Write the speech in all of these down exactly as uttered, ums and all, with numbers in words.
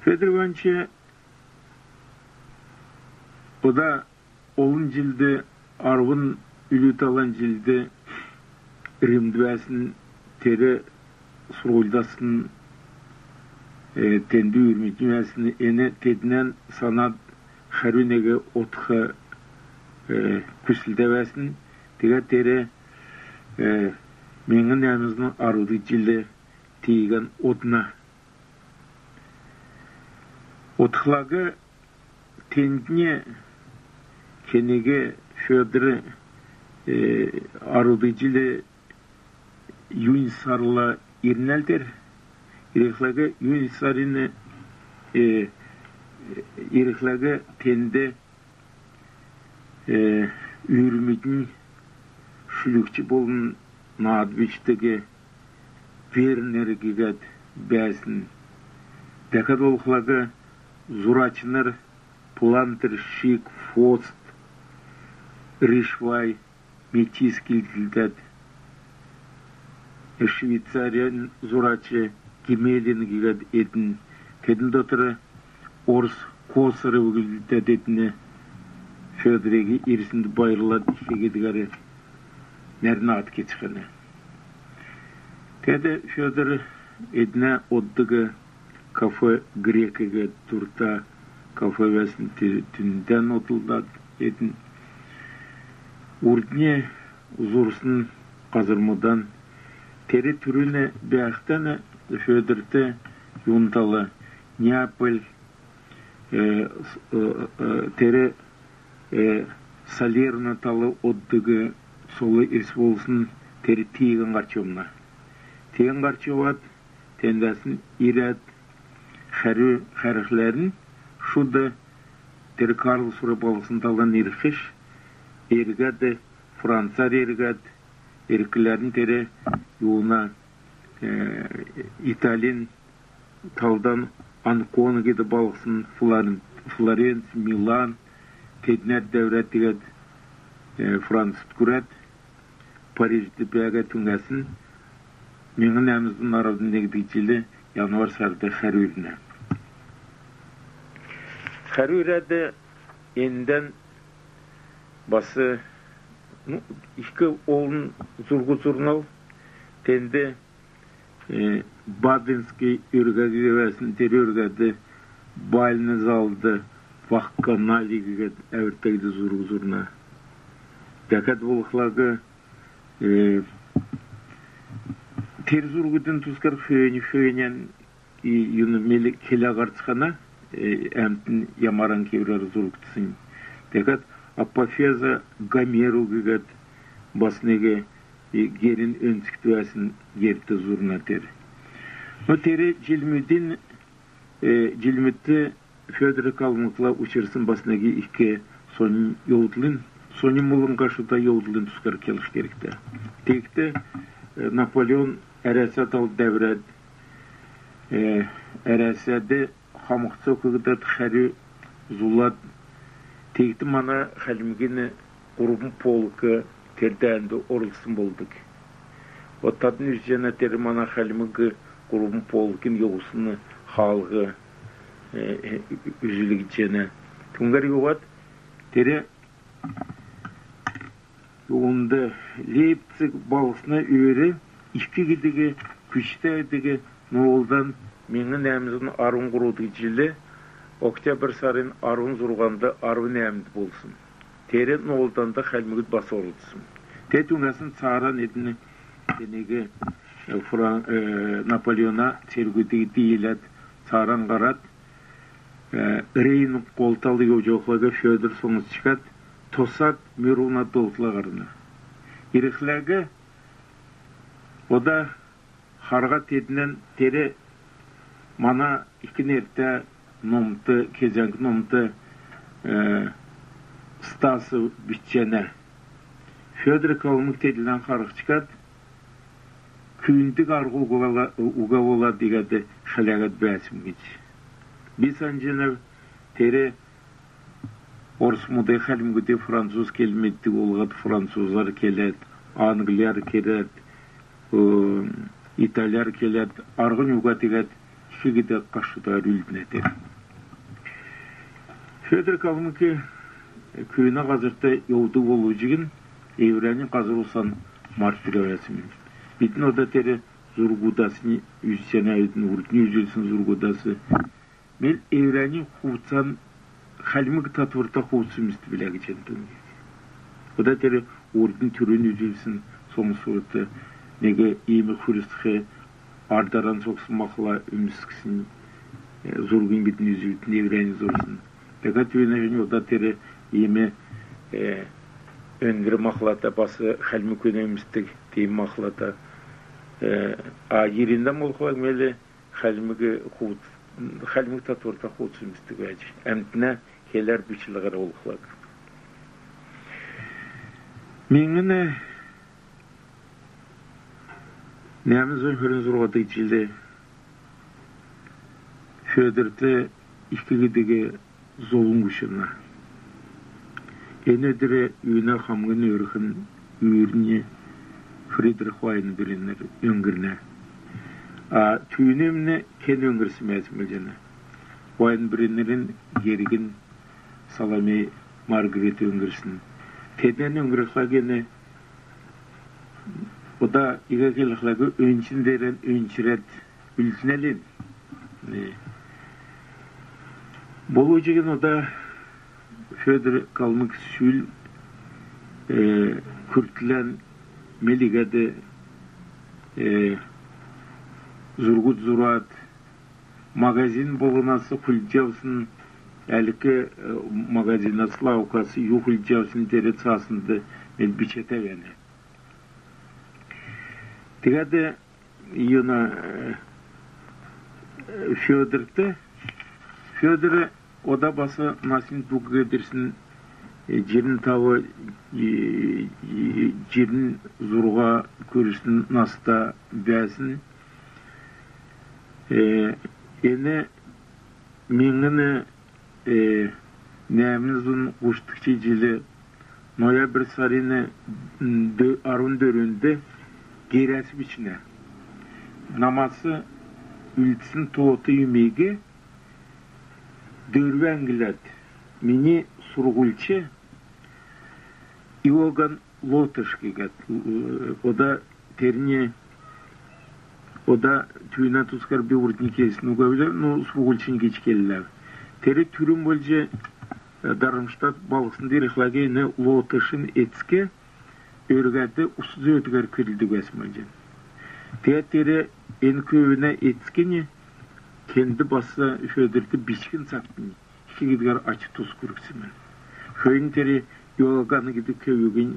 Федор Иванович ода олн җилд, арвн үлү талан җилд Римд бәәсн, тер сурһуль дассн, э, тенд үүрмүднь бәәсн, эн теднән санад хәрү нег одх, э, күслтә бәәсн. Тегәд тер, э, миңһн нәәмн зун арвдгч җил тиигән одна. Одхлаг тенднь кениг Федор, э, арвдгч җил июнь сарла ирнәл тер. Ирхләг июнь сарин, э, ирхләг тенд, э, үүрмүднь шүлгч болн наад бичдг Вернер гиһәд бәәсн. Дәкәд болхлаг зурачнр Плантер, Шик, Фост, Ришвай, Метис гилдәд, Швейцарин зурач Гемелин гиһәд эдн, тедн дотр орс Косарев гилдәд эдн Федориг ирснд байрлад, ик гидгәр нәр-наад кецхәнә. Тегәд Федор эднә оддг кафе «Грек» гиһәд дурта кафе бәәсн, теднд одлдад эдн. Урднь зурсн һазрмудан, тер түрүн бәәхдән Федорт юн тал, Неаполь, э, с-, э, э, тер, э, Салерно тал оддг цол ирс болсн, тер тиигән һарч йовна. Тиигән һарч йовад, тендәсн ирәд, хәрү хәрхләрн шуд тер Карлсруэ балһсн талдан ирхш, эргәд, Францар эргәд, эркләрн тер юуна, э, Италин талдан Анкона гидг балһсн, Флорен-, Флоренц, Милан, теднәр дәврәд, тегәд, э, Францд күрәд, Парижд бәәһәд, түңнәсн миңһн нәәмн зун арвн негдгч җил январь сард хәрү ирнә. Хәрү ирәд, эндән бас, ну, ик олн зург зурнал. Тенд, э, Баденский өргә гиһәд бәәсн, тер өргәд бальный залд вакханалия гиһәд әвртә гидг зург зурна. Дәкәд болхлаг, э, тер зургудын тускар хөөн-, хөөнән и юн мел келә һарцхана, э, әмтн ямаран кеврәр зургдсн. Дәкәд апофеоза Гомеру гиһәд бас нег, э, герин өнцгт бәәсн герт зурна тер. Но тер җилмүдин, э, җилмүдт Федор Калмыкла учрсн бас нег ик соньн йовдлын, соньн мулңгашта йовдлын тускар келх кергтә. Тиигхд, э, Наполеон Әрәсә тал дәврәд, э, Әрәсәд хамх цокгдад, хәрү зулад, тиигхд мана хальмгин һурвн полк тер дәәнд орлцсн болдг. Вот тадн үзҗәнә, тер мана хальмг һурвн полкин йовсн хаалһ, э, э, үзүлгдҗәнә. Түңгәр йовад, тер юунд, Лейпциг балһсна өөр ик гидг күчтә гидг Нолдан миңһн нәәмн зун арвн һурвдгч җил октябрь сарин арвн зурһанд, арвн нәәмнд болсн. Тер Нолданд хальмгуд бас орлцсн. Тер түңнәсн цааран эдн, эниг, э, Фран-, э, Наполеона цергүдиг дииләд, цааран һарад, э, Рейн һол тал йовҗ йовхлаг Федор соңсчкад, тосад, мөрүнә долтла һарна. Ирхләг ода харһад, теднән тер мана ик нертә номт, кезәңк номт, э, Стасов бичҗәнә. Федор Калмык тедлән харһчкад, күүндг арһ уга болад, иигәд хәләһәд бәәсмн гиҗ. Би санҗанав, тер орсмуд хальмгудыг француз кел меддг болад, французар келәд, англияр келәд, э, италияр келәд, арһнь уга, тегәд Хигдәд кашудар үлднә тер. Федор Калмык күүнә һазрт йовдг болв чигн, эврәннь һазр-усан мартгдв бәәсмн. Бидн ода тер зургудасн үзҗәнәвидн, урднь үзүлсн зургудас. Мел эврәннь хувцан хальмг татврта хувц-өмсдг билә гиҗәнә түүг. Ода тер урднь түрүн үзүлсн сомсврт нег иим хүрцх ардаран согсн махла өмсгсн, э, зургинь бидн үзүлтн, эврәннь зурсн. Дәкәд түүнәнь ода тер иим, э, өндр махлата бас хальмг күүнә өмсдг тиим махлата, э, а йирндән болхла мел хальмг хувц-, хальмг татврта хувц-өмсдг бәәҗ, әмтнә келәр, бичлһәр болхла. Миңһн нәәмн зун хөрн зурһадгч җилд Федорт ик гидг зовлң учрна. Эн өдр үүнә хамгин өөрхн үүрнь Фридрих Вайнбреннер өңгрнә. А түүнә өмнә кен өңгрсн бәәсмн билә. Вайнбреннерин гергн Саломе Маргарет өңгрсн. Теднән өңгрхлә гинә, ода иигәд келхлә, өнчн деерән өнчрәд үлдснә лн. Болв чигн ода Федор Калмык сүл, э, күртлән мел иигәд, э, зургуд зурад, магазин болһнас хулдҗ авсн, әлдә, э, магазинас, лавкас ю хулдҗ авсн, тер цааснд мел бичәтә бәәнә. Тегәд юна, э, Федорт, Федор ода бас насни дуг ирсн, э, җирн тав, э, э, җирн зурһа күрсн наста бәәсн. Э, эн миңһн, э, нәәмн зун һучдгч җил ноябрь сарин, м, дө-, арвн дөрвнд герәс бичнә. Намас үлдсн тоот юмиг дөрвән әңгләд, мини сурһульч Иоганн Лотыш гиһәд, э, ода тернь, ода түүнә тускар би урднь келсн уга билә, ну, сурһульчнь гиҗ келләв. Тер түрүн болҗ, э, Дармштадт балһснд ирхлә гинә, Лотышин эцк өргәд ус зөөдгәр көдлдг бәәсмн билә. Тегәд тер эн көвүнә эцкнь кенд бас Федорт бичкн цагтнь ик гидгәр ач-тус күргсмн. Хөөннь тер Иоганн гидг көвүгинь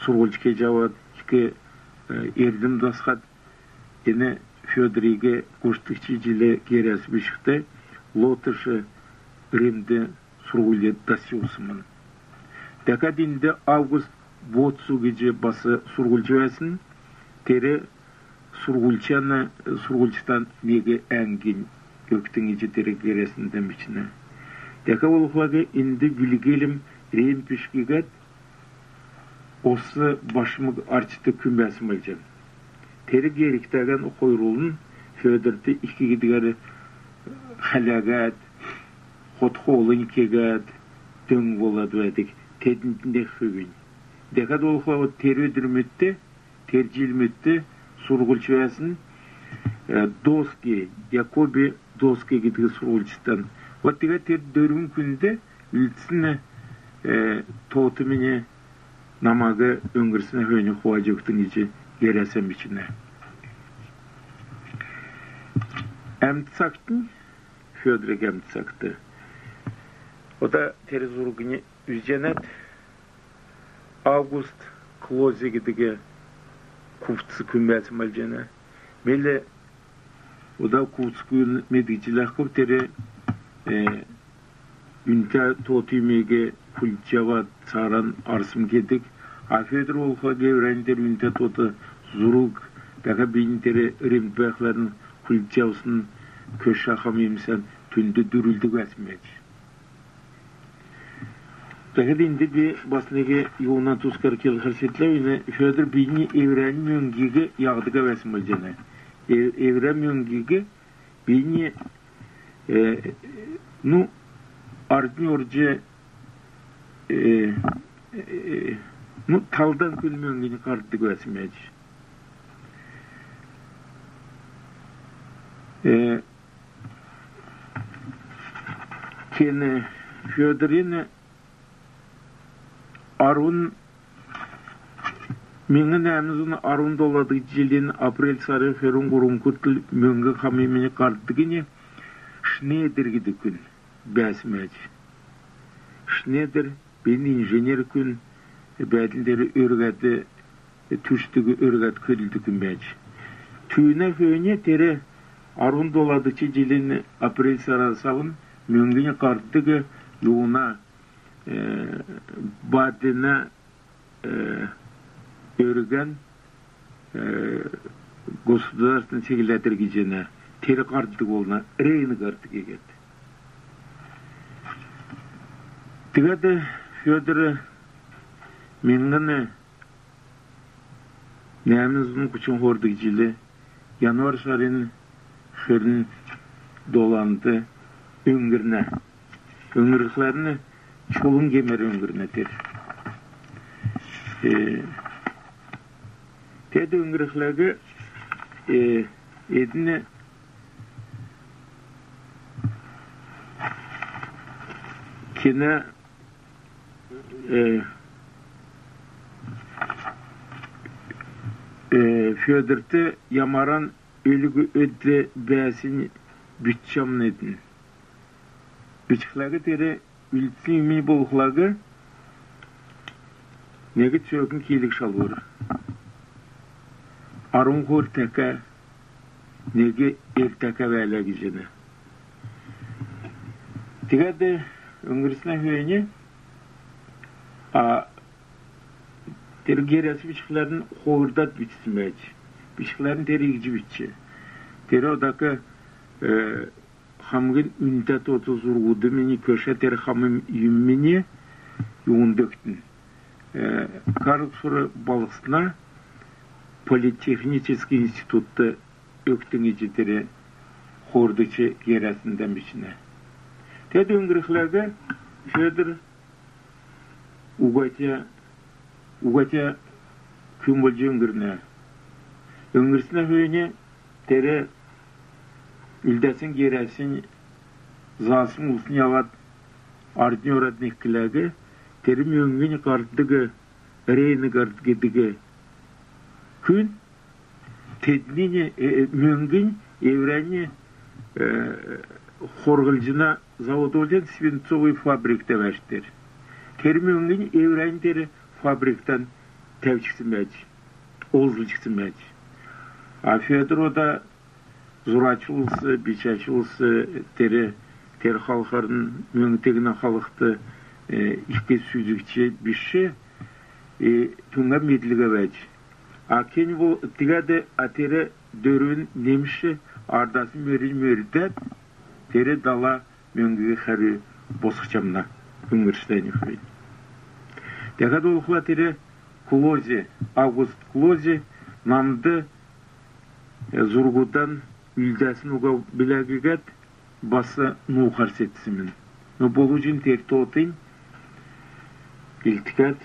сурһуль кеҗ авад, ик, э, эрдм дасхад, эн Федориг һучдгч җил герәс бичхд, Лотыш Римд сурһуль дасч йовсмн. Дәкәд энд Август Боцу гиҗ бас сурһульч бәәсн, тер сурһульчан, сурһульчдан нег әңгинь өгтн гиҗ тер герәсндән бичнә. Дәкәд болхла энд Вильгельм Ремпиш гиһәд, ос башмг арчдг күн бәәсмн билә. Тер гергтәһән хойрулн Федорт ик гидгәр хәләһәд, хот-хоолнь кеһәд, дөң болад бәәдг, теднд нег хүвинь. Дәкәд болхла тер өдрмүдт, тер җилмүдт сурһульч бәәсн, э, Доски, Якоби Доски гидг сурһульчдан. Вот тегәд тер дөрвн күнд үлдсн, э, тоотмнь намаг өңгрсн хөөннь хуваҗ өгтн гиҗ герәсән бичнә. Әмт цагтнь, Федориг әмт цагт. Ода тер зургинь үзҗәнәт, Август Клозе гидг кувц күн бәәсмн билә. Мел ода кувц күн медгдҗ ләхкв, тер, э, үнтә тоот юмиг хулдҗ авад, цааран арсм кедг. А Федор болхла эврәннь тер үнтә тоот зург, дәкәд бийнь тер Римд бәәхләрн хулдҗ авсн көш ахм юмсән түүнд дүрлдг бәәсмн бәәҗ. Тегәд энд би бас нег юуна тускар келхәр седләв, эн Федор бийнь эврәннь мөңгиг яһдг бәәсмн билә. Э-, эврә мөңгиг бийнь, э, ну, арднь орҗ, э, э, ну, талдан күн мөңгинь һарддг бәәсмн бәәҗ. Э, кен Федорин арвн, миңһн нәәмн зун арвн доладгч җилин апрель сарин хөрн һурвн күртл мөңгн хамимнь һарддгнь Шнейдер гидг күн бәәсмн бәәҗ. Шнейдер бийнь инженер күн, бәәдлнь тер өргәд, түшдг өргәд көдлдг күн бәәҗ. Түүнә хөөн тер арвн доладгч җилин апрель сарас авн мөңгинь һарддг юуна, э, Бадена, э, өргән, э, государственн сегләтр гиҗәнә, тер һарддг болна, Рейн һарддг гиһәд. Тегәд Федор миңһн нәәмн зун һучн хойрдгч җил январь сарин хөрн доланд өңгрнә. Өңгрхләрн чолун гемәр өңгрнә тер. Э, тегәд өңгрхләг, э, эдн кенә, э, э, Федорт ямаран өлг-эд бәәсинь бичҗәнә эдн. Бичхләг тер үлдсн юмнь болхлаг, нег цөөкн килг шалһур, арвн хойр тәкә, нег эр тәкә бәәлә гиҗәнә. Тегәд өңгрснә хөөн, а, тер герәс бичхләрн хойрдад бичсмн бәәҗ. Бичхләрн тер иигҗ бичҗ. Тер одак, э, хамгин үнтә тоот зургудмнь, көшә тер хамгин юмнь юунд өгтн. Э, Карлсруэ балһсна политехническ институтд өгтн гиҗ тер хойрдгч герәсндән бичнә. Тегәд өңгрхләг Федор угатя, угатя күн болҗ өңгрнә. Өңгрснә хөөн тер үлдәсн герәсинь заасн улснь авад арднь орад некхләг, тер мөңгинь һарддг, Рейн һарддг гидг күн тедннь, э, э, мөңгинь эврәннь, э, хорһлҗна завод болҗ, свинцовый фабрикд бәәҗ тер. Тер мөңгинь эврәннь тер фабриктән тәвчксн бәәҗ, олзлҗ өгсн бәәҗ. А Федор ода зурач улс, бичәч улс, тер, тер халхарн, мөңгтә гинә халхд, э, ик сүзгч биш, э, түүгән медлгдв бәәҗ. А кенә бол тегәд, а тер дөрвн немш ардасн мөрнь мөрдәд, тер дала мөңгиг хәрү босхҗанав, өңгрснә хөөн. Тегәд болхла тер Клозе, Август Клозе намд, э, зургудан үлдәсн уга билә гиһәд, бас нуухар седсмн. Но болв чигн тер тоотынь илдкәд,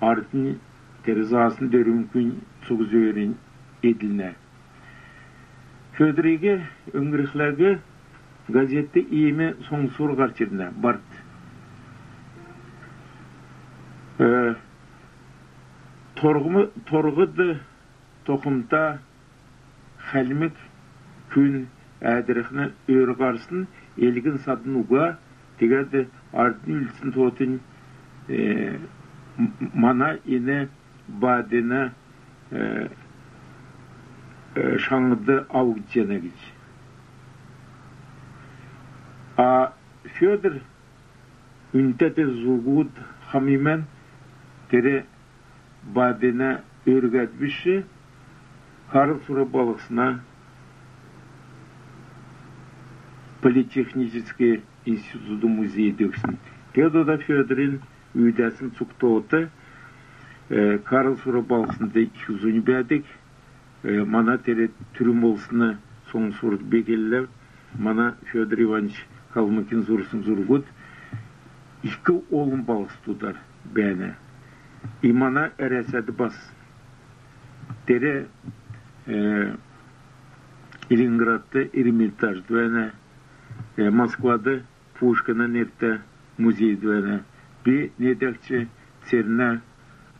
арднь тер заасн дөрвн күн цуг зөөринь эдлнә. Федориг өңгрхләг газетд иим соңсвр һарч ирнә, барт. Э, торһм-, торһд тохмта хальмг күн Әәдрхнә өөр һарсн, элгн-садн уга, тегәд арднь үлдсн тоотынь, э, м-, мана эн Бадена, э, э, шаңһд авгдҗана гиҗ. А Федор үнтә тер зургуд хамимнь тер Бадена өргәд биш, Карлсруэ балһсна политехническ институдын музейд өгсн. Тегәд ода Федорин үүдәсн цуг тоот, э, Карлсруэ балһснд ик зунь бәәдг, э, мана тер түрүн болсн соңсврт би келләв, мана Федор Иванович Калмыкин зурсн зургуд ик олн балһсдудар бәәнә. И мана Әрәсәд бас. Тер, э, Ленинградт Эрмитажд бәәнә, э, Москвад Пушкина нертә музейд бәәнә. Би недәгч Церенә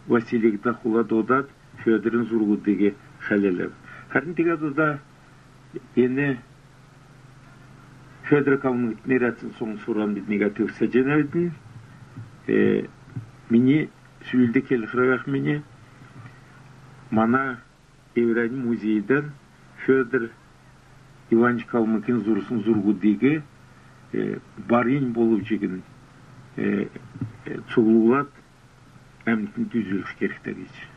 Василийгә хулад одад Федорин зургудыг хәләләв. Хәрнь тегәд ода эн Федор Калмыкт нерәдсн соңсвран бидн иигәд төгсәҗәнәвидн. Э, мини сүүлд келхәр бәәх мини, мана эврәннь музейдән Федор Иванович Калмыкин зурсн зургудыг, э, баринь болв чигн, э, э, цуглулад әмтнд үзүлх кергтә гиҗ.